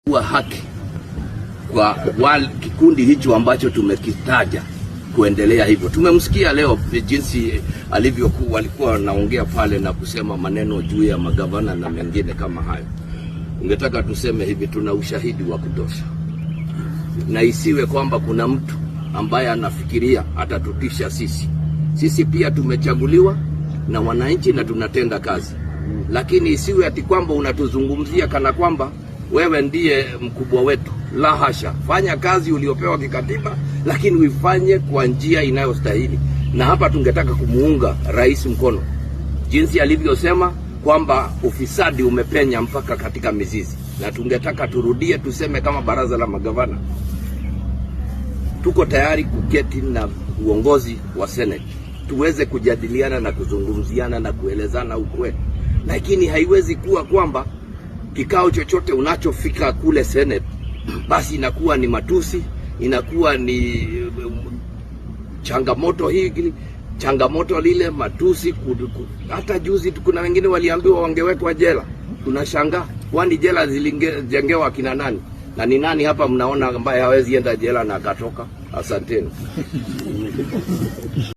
Kuwa haki kwa kikundi hicho ambacho tumekitaja kuendelea hivyo. Tumemsikia leo jinsi alivyokuwa walikuwa wanaongea pale na kusema maneno juu ya magavana na mengine kama hayo. Ungetaka tuseme hivi, tuna ushahidi wa kutosha, na isiwe kwamba kuna mtu ambaye anafikiria atatutisha sisi. Sisi pia tumechaguliwa na wananchi na tunatenda kazi, lakini isiwe ati kwamba unatuzungumzia kana kwamba wewe ndiye mkubwa wetu. La hasha, fanya kazi uliopewa kikatiba, lakini uifanye kwa njia inayostahili. Na hapa tungetaka kumuunga rais mkono jinsi alivyosema kwamba ufisadi umepenya mpaka katika mizizi, na tungetaka turudie tuseme kama baraza la magavana tuko tayari kuketi na uongozi wa Senate tuweze kujadiliana na kuzungumziana na kuelezana ukweli, lakini haiwezi kuwa kwamba kikao chochote unachofika kule Senate basi inakuwa ni matusi, inakuwa ni changamoto hii changamoto lile, matusi. Hata juzi kuna wengine waliambiwa wangewekwa jela. Tunashangaa, kwani jela zilijengewa kina nani? Na ni nani hapa mnaona ambaye hawezi enda jela na akatoka? Asanteni.